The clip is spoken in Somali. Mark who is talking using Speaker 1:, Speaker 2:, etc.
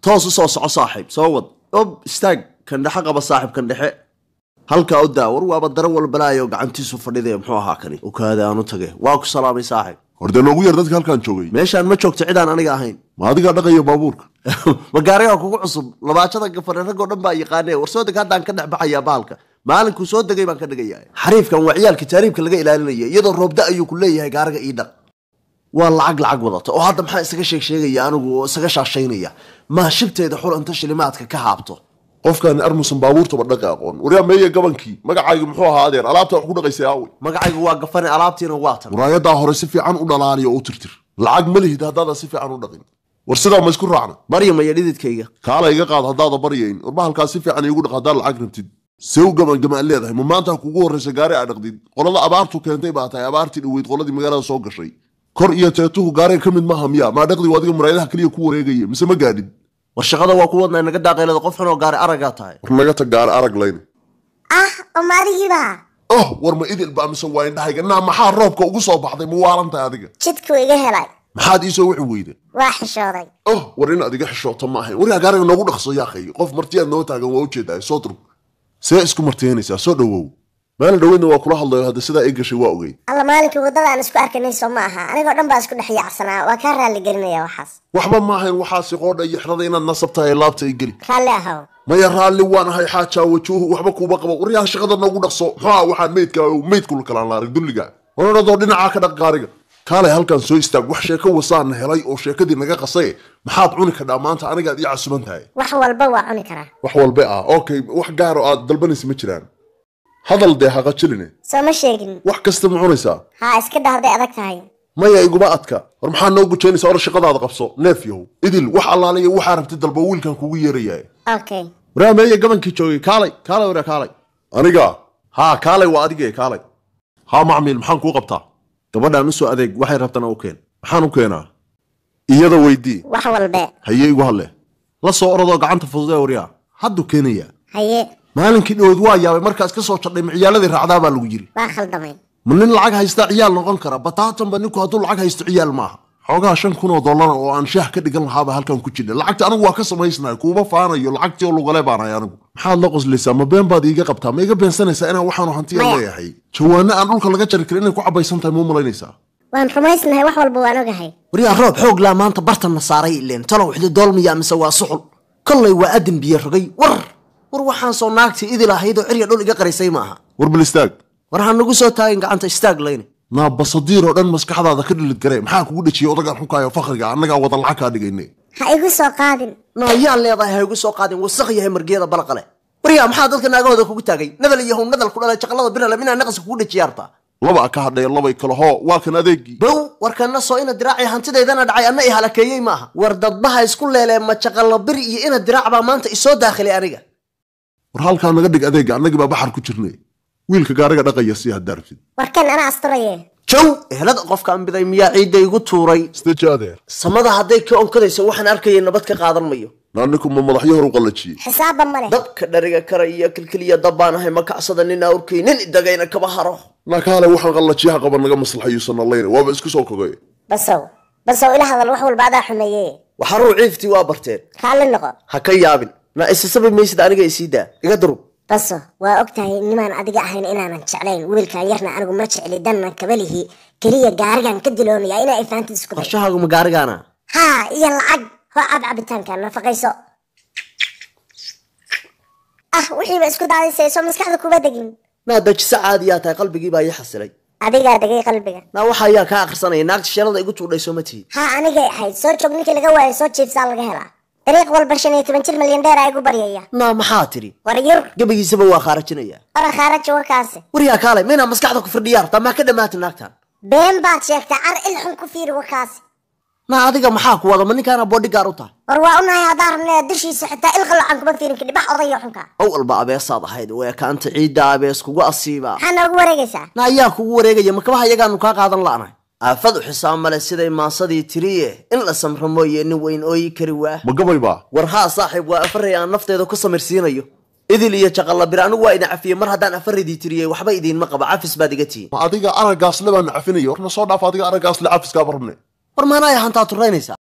Speaker 1: Toos u soo soco saaxiib, soo wad. Ob istaag, kan dhexe qaba saaxiib, kan dhexe. Halkaa u daa, war waaba darawal balaayo gacantiisu fadhidee muxuu ahaa kani? Ukaada aan u tage. Waa ku salaamay saaxiib.
Speaker 2: Hordee noogu yar dadka halkaan joogay.
Speaker 1: Meeshaan ma joogto cidaan aniga ahayn.
Speaker 2: Ma adigaa dhaqaya baabuurka?
Speaker 1: Ma gaarigaa kugu cusub? Labaajada gafane raggoo dhan baa yaqaanee. War soo deg, haddaan ka dhex baxayaa bahalka. Maalinkuu soo degay baan ka dhigayaa. Xariifkan waa ciyaalka taariibka laga ilaalinaya, iyadoo roobda ayuu ku leeyahay gaariga ii dhaq. Waa lacag lacag wadata oo hadda maxaa isaga sheeg sheegaya anigu oo isaga shaashaynaya? Maa shibteeda xul inta shilimaadka ka haabto.
Speaker 2: Qofkaan armusan baabuurtaba dhaqi aqoon. Waryaa meeye gabankii? Magacaygu muxuu ahaa adeer? Alaabta wax ku dhaqaysay aawey?
Speaker 1: Magacaygu waa gafane, alaabtiina waa tan.
Speaker 2: Muraayadaa hore si fiican u dhalaaliyo oo u tirtir. Lacag ma lihid haddaadan si fiican u dhaqin. War sidaa ma isku raacna?
Speaker 1: Baryamaya dhididkayga.
Speaker 2: Kaala iga qaad haddaada baryayn. Warba halkaas si fiican iigu dhaq haddaad lacag rabtid. Sew gaban gamaan leedahay. Ma maanta kugu horraysa gaari aa dhaqdid? Qolada abaartu keentay baa tahay, abaartii dhoweyd qoladii magaalada soo gashay. Kor iyo teetuhu gaariga ka mid maaha miya? Maa dhaqdi adiga muraayadaha keliya ku wareegaya mise ma gaadhid?
Speaker 1: War shaqada waa ku wadnaa, naga daaqeylada, qof xun oo gaari aragaa tahay.
Speaker 2: War naga tag gaari arag layne.
Speaker 3: Ah, oo ma adigiiba?
Speaker 2: Oh, war ma idil baa mise waa indhahayga? Naa maxaa roobka ugu soo baxday? Ma waalan tahay adiga?
Speaker 3: Jidkuu iga helay.
Speaker 2: Maxaad ii soo wixi weyday?
Speaker 3: Waa xishooday.
Speaker 2: Oh, war inaad iga xishooto ma ahayn. Waryaa gaariga noogu dhaqso yaakhay. Qof martiyaad noo taagan waa ujeedaa. Soo durug. See isku martiyanaysaa? Soo dhowow. Maalin dhoweydna waa kula hadlayo, hadda sidaa ii gashay waa ogeyd.
Speaker 3: Alla, maalinkii waddada aan isku arkanay soo ma aha? Anigoo dhan baa isku dhex yaacsanaa. Waa kaa raalli gelinaya waxaas.
Speaker 2: Waxba ma ahayn waxaasi qoodha iyo xirada inaad nasab tahay laabta ii geli.
Speaker 3: Raalli ahow.
Speaker 2: Maya, raalli waan ahay xaajaa wajuuhu waxba kuuma qabo. Waryaha shaqada noogu dhaqso. Muxuu ahaa waxaan meydka meydkula kalaan la arag dulliga. Oradoo dhinacaa ka dhaq gaariga. Kaalay halkan soo istaag, wax sheeko wasaana helay oo sheekadii naga qasay. Maxaad cuni kadhaa maanta anigaad ii casuban tahay?
Speaker 3: Wax walba waa cuni karaa.
Speaker 2: Wax walba ah? Okay, wax gaar oo aad dalbanaysa ma jiraan? Hadal dee, haqajiline.
Speaker 3: Soo ma sheegin?
Speaker 2: Wax kasta ma cunaysaa?
Speaker 3: Haa, iska dah hadday adag tahay.
Speaker 2: Maya, iguma adka. War maxaa noo gujaynaysaa? Or shaqadaada qabso neef yahow. Idil, wax allaaliya waxaa rabtid dalba, wiilkan kugu yeerayaa.
Speaker 3: Okay.
Speaker 1: Waraa meeye gabankii joogay? Kaalay, kaalay, waraa kaalay.
Speaker 2: Aniga?
Speaker 1: Haa, kaalay, waa adige, kaalay.
Speaker 2: Haa macmiil, maxaan kuu qabtaa?
Speaker 1: Gabadhaan u soo adeeg, waxay rabtana u keen.
Speaker 2: Maxaan u keenaa? Iyada weydii.
Speaker 3: Wax walbe.
Speaker 2: Haye, igu hadle.
Speaker 1: La soo orodoo gacanta fududee, waryaa hadduu keenayaa.
Speaker 3: Haye.
Speaker 1: Maalinkii dhoweyd waa yaabay markaas ka soo jadhay, ma ciyaaladii raacdaa baa lagu yiri.
Speaker 3: Waa khaldamay.
Speaker 1: Ma nin lacag haystaa ciyaal noqon kara? Bataatanba ninku hadduu lacag haysto ciyaal maaha.
Speaker 2: Xoogaha $5,000 oo aan shaah ka dhigan lahaaba halkan ku jidha. Lacagta anigu waa ka samaysnahay, kuuma faanayo. Lacagtii oo lugale baan ahay anigu. Maxaad la qoslaysaa? Ma been baad iiga qabtaa? Ma iga beensanaysaa inaan waxaanu hantiya
Speaker 3: Maya.
Speaker 2: leeyahay? Jawaano aan dhulka laga jari karin inay ku cabaysan tahay muu malaynaysaa?
Speaker 3: Waan rumaysnahay, wax walba waan ogahay.
Speaker 1: Waryaa roob xoog laa maanta bartanna saaray ileen. Talow wixdi doolmiya mise waa suxul? Kollay waa adin biyo rogay. War war, waxaan soo naagtii idil ahayd oo cirya dhul iga qarisay maaha.
Speaker 2: War bal istaag.
Speaker 1: War ha nagu soo taagin gacanta, istaag layne.
Speaker 2: Naa basadiir oo dhan maskaxdaada ka dhilid garee. Maxaa kugu dhejiyey odagaan xunkaayo fakriga? Annagaa wada lacag kaa dhigaynay.
Speaker 3: Ha igu soo qaadin.
Speaker 1: Naa yaa leedahay ha igu soo qaadin? Wasaq yahay margiyada balaqale. Waryaa maxaa dadka naagahooda kugu taagay? Nadal yahow, nadal ku dhalay jaqalada birale minaa naqaska kugu dhejiya artaa.
Speaker 2: Laba ka hadhaya labay kale hoo, waa kan adeegii.
Speaker 1: Bow, warkanna soo ina diraacii hantidaydana dhacay anna i halakeeyey maaha? War dadbaha isku leelee, ma jaqallo bir iyo ina diraac baa maanta isoo daakhilay aniga.
Speaker 2: War halkaa naga dhig adeega, annagii baa baxar ku jirnay. Wiilka gaariga dhaqaya si haddaa rabtid.
Speaker 3: Warkan anaa asturaye.
Speaker 1: Jow, ehelada qofka anbiday miyaa ciidda igu tuuray?
Speaker 2: Isdeji adeer.
Speaker 1: Samada hadday ka onkadayso waxaan arkayay nabad ka qaadan mayo.
Speaker 2: Naa ninku ma madaxyo hor u qallajiyey?
Speaker 3: Xisaabba ma leh.
Speaker 1: Dabka dhariga karaya kilkiliya dab baan ahay, ma kacsada nin awrkay nin idagayna kaba haro.
Speaker 2: Naa kaale, waxaan qallajiyaha qaba naga maslaxayuusan allayna, waaba isku soo kogay.
Speaker 3: Basow, basow, ila hadal, wax walba adaa xumeeye.
Speaker 1: Waxaruu ciiftii waa barteen.
Speaker 3: Raalli noqo.
Speaker 1: Ha ka yaabin, na isasabi maysid aniga, isii daa, iga durub.
Speaker 3: Baso, waa og tahay nimaan adiga ahayn inaanan jeclayn. Wiilkan yarna anigu ma jecli, dannan kabalihi, keliya gaarigan ka diloonaya inaa ifaantid isku day.
Speaker 1: Qorshahaagu ma gaarigaana?
Speaker 3: Haa, iyo lacag. Hoo, cab cabitaanka, nafaqayso. Ah, wixiiba isku daadisay, soo maskaxda kuma degin.
Speaker 1: Naa dajisa caadiyaa tahay, qalbigii baa ii xasilay.
Speaker 3: Adigaa degay qalbiga.
Speaker 1: Naa waxa ayaa kaa akhrisanaya naagta sheelada igu tuudhay soo ma tihid?
Speaker 3: Haa, anigay ahayd. Soo joog, ninkii laga waayo soo jiifsaa laga helaa. Dariiq walba 15 jir milyan dheer igu baryaya.
Speaker 1: Naa maxaa tidhi?
Speaker 3: War yur.
Speaker 1: Gebigiisaba waa khaarajinaya.
Speaker 3: Ora khaaraja warkaasi.
Speaker 1: Waryaa kaalay, maynaa maskaxda ku firdhiyaa rabtaa? Maa ka dhammaata naagtan?
Speaker 3: Been baad sheegtay, car il xun ku fiiri warkaasi.
Speaker 1: Naa adiga maxaa ku wada? Ma ninkaana boodhigaar u tahay?
Speaker 3: War waa unahay haddaan rabnay dushiisa xitaa il qaloocan kuma fiirin kadhibax odaya xunka.
Speaker 1: Ow alba abeesaad ahayd weekaanta ciidda abees kugu asiiba.
Speaker 3: Maxaa noogu wareegaysaa?
Speaker 1: Na ayaa kugu wareegaya? Makabaha iyagaanu kaa qaadan la'nahay. Aafad u xisaab male siday maansadii tiriye, in la samro mooye nin weyn ooyi kari waa.
Speaker 2: Ma gabay baa?
Speaker 1: War haa saaxiib, waa afaray aan nafteeda ku samirsiinayo. Idil iyo jaqallabir anigu waa idin cafiyey mar haddaan afaridii tiriyey. Waxba idiinma qaba, cafis baad iga tihiin.
Speaker 2: Ma adiga araggaasle baan cafinaya? Warna soo dhaaf, adiga araggaasle cafiskaaba rabne.
Speaker 1: War maanaa hantaa turaynaysaa?